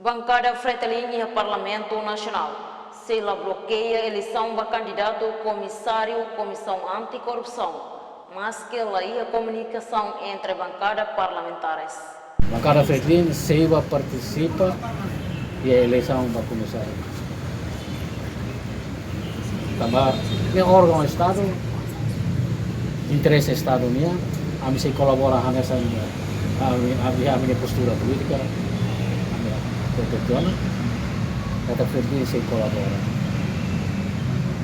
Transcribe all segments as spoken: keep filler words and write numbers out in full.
Bankada Fretilin iha Parlamentu Nasionál sei la blokeia eleisaun ba kandidatu komisáriu Komisaun Anti-Korrupsaun, maske la iha komunikasaun entre bankada parlamentares. Bankada Fretilin sei bá partisipa iha eleisaun ba komisáriu. Tanba ne'e órgaun Estadu, interese Estadu nian, ami sei kolabora hanesan ami, ami, ami-nia postura polítika, ami proporsiona, katak Fretilin sei kolabora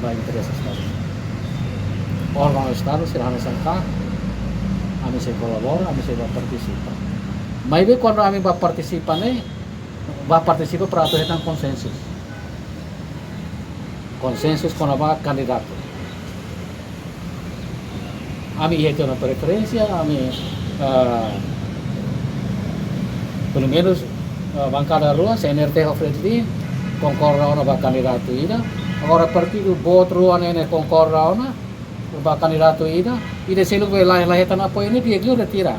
ba interese Estadu. Órgaun Estadu sira hanesan ka, ami sei kolabora, ami sei bá partisipa. Maibé kuandu ami bá partisipa ne'e, bá partisipa para atu hetan konsensu. Konsensu kona-ba kandidatu. Ami iha tiha ona preferénsia, ami, ah, pelumenus, ah, bankada rua, C N R T ho Fretilin, konkorda ona ba kandidatu ida. Agora partidu boot rua ne'e konkorda ona ba kandidatu ida, ida seluk be la, la hetan apoiu ne'e di'ak liu retira.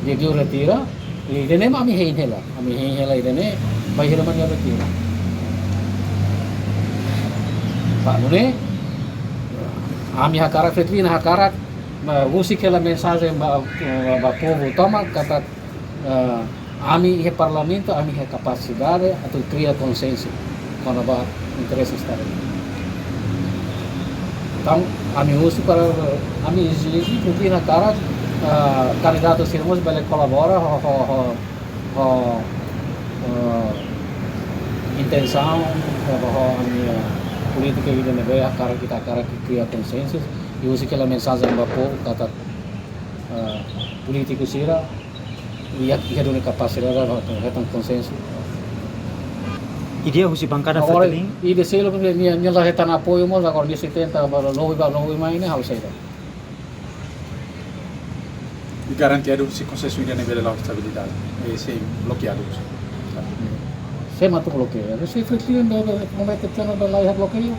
Di'ak liu retira, ida-ne'e mak ami hein hela, ami hein hela ida-ne'e, bainhira mak nia retira. Ba nune'e, ami hakarak, Fretilin hakarak, ba, husik hela mensajen ba, ba povu tomak katak, eh, ami iha Parlamentu, ami iha kapasidade atu kria konsensu kona-ba interese Estadu. Entaun, ami husu para, ami ezije Fretilin hakarak, eh, kandidatu sira mós bele kolabora ho, ho, ho, ho, eh, intensaun, ho, ho ami, eh, polítika ida ne'ebé hakarak, ita hakarak kria konsensu, i husik hela mensajen ba povu katak, eh, polítiku sira iha, iha duni kapasidade atu hetan konsensu. Ida husi bankada Fretilin? Agora, ida seluk nia, nia la hetan apoiu mós, agora nia sei tenta ba lobby, ba lobby mai ne'e ha'u sei la. I garantia husi konsensu ida-ne'e bele la'o estabilidade, eh, sei blokeadu. Sé mak atu blokeia? Husi Fretilin be, be, komete tiha ona be la iha blokeio.